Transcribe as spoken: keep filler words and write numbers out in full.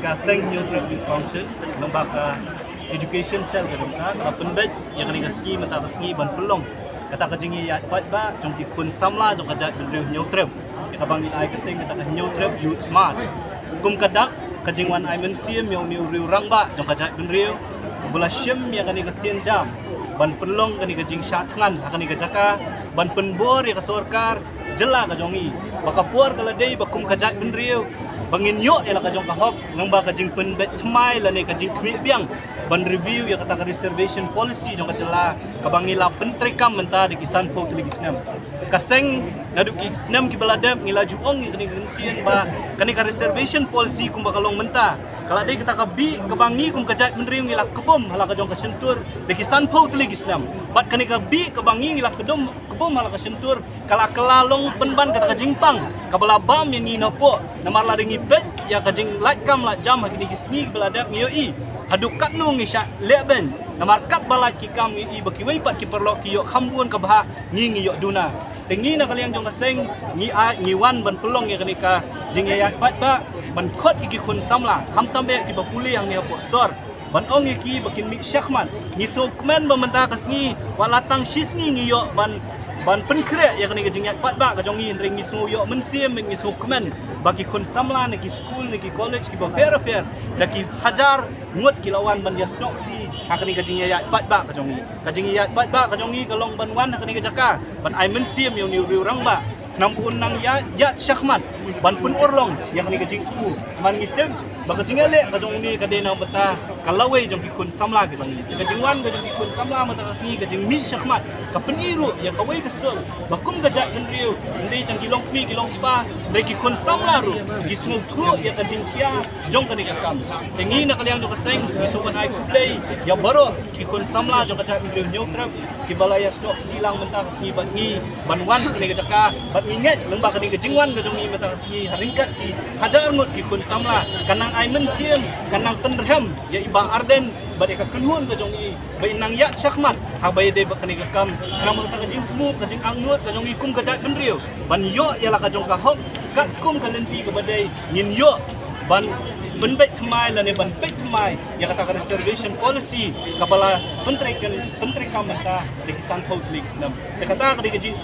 Ka seng Hynñiewtrep Youth Council, lyngba ka Education Cell ka jong ka, ka pynbeit ïa kane ka sngi mynta ka sngi ban pynlong kata ka jingïaid paidbah jong ki khun samla jong ka jaitbynriew Hynñiewtrep, ïa kaba ngi ai kyrteng kata ka Hynñiewtrep Youth March. Kum ka dak ka jingwan ai mynsiem ïa une u riew rangbah jong ka jaitbynriew, uba la shim ïa kane ka sienjam ban pynlong kane ka jingshah thngan ha kane ka jaka, ban pynbor ïa ka sorkar jylla ka jong ngi ba ka por ka la dei ba kum ka jaitbynriew ba ngin ïoh ïa la ka jong ka hok, lyngba ka jingpynbeit thymmai lane ka jingkhmih biang ban review ïa kata ka reservation policy jong ka jylla kaba ngi la pyntreikam mynta da ki sanphew tylli ki snem. Ka seng naduh ki snem kiba la dep ngi la ju ong ïa kane ka kyntien ba kane ka reservation policy kumba ka long mynta ka la dei kata ka bih kaba ngi kum ka jaitbynriew ngi la kbum ha la ka jong ka shyntur da ki sanphew tylli ki snem. Bad kane ka bih kaba ngi ngi la kdum kbum ha la ka shyntur ka la kylla long pynban kata ka jingpang kaba la bam ïa ngi napoh, namar lada ngi peit ïa ka jinglait kam lait jam ha kine ki sngi kiba la dep ngi ïohi haduh katno ngi shah lehbeiñ, namar katba lait ki kam ngi ïohi ba kiwei pat ki paralok ki ïoh kham bun ka bhah, ngi ngi ïoh duna. Te ngi na ka liang jong ka seng ngi ai, ngi wan ban pynlong ïa kane ka jingïaid paidbah ban khot ïa ki khun samla, khamtam eh kiba pule hangne hapoh sor, ban ong ïa ki ba kin mih shakhmat. Ngi sngewkmen ba mynta ka sngi wat la tang shi sngi ngi ïoh ban, ban pynkhreh ïa kane ka jingïaid paidbah ka jong ngi, hynrei ngi sngew ïoh mynsiem, ngi sngewkmen ba ki khun samla na ki skul na ki college kiba pher pher da ki hajar ngut ki la wan ban ïasnoh kti ha kane ka jingïaid paidbah ka jong ngi. Ka jingïaid paidbah ka jong ngi ka long ban wan ha kane ka jaka ban ai mynsiem ïa une u riew rangbah. Khnang ba un nang ïa, ïaid shakhmat ban pynurlong ïa kane ka jingthmu. Namar ngi tip ba ka jingïaleh ka jong une ka dei na ka bynta ka lawei jong ki khun samla ka jong ngi. Ka jingwan ka jong ki khun samla mynta ka sngi, ka jingmih shakhmat, ka pyni ruh ïa kawei ka sur ba kum ka jaitbynriew, ym dei tang ki longkmie ki longkpa, hynrei ki khun samla ruh ki sngewthuh ïa ka jingkhia jong kane ka kam. Te ngi na ka liang jong ka seng ngi sngewbha ban ai khublei ïa baroh ki khun samla jong ka jaitbynriew Hynñiewtrep kiba la ïasnoh kti lang mynta ka sngi bad ngi ban wan ha kane ka jaka, bad ngi ngeit lyngba kane ka jingwan ka jong ngi mynta ka sngi ha ryngkat ki hajar ngut ki khun samla kan nang ai mynsiem, kan nang pynrhem ïa i Bah Ardent bad ïa ka kynhun ka jong i ba in nang ïaid shakhmat haba ïadei bad kane ka kam. Namar kata ka jingthmu, ka jingangnud ka jong i kum ka jaitbynriew ban ïoh ïa la ka jong ka hok katkum ka lynti kaba dei, ngin ïoh ban pynbeit thymmai lane ban peit thymmai ïa kata ka reservation policy kaba la pyntreikam, pyntreikam mynta da ki sanphew tylli ki snem. Te kata ka dei ka jing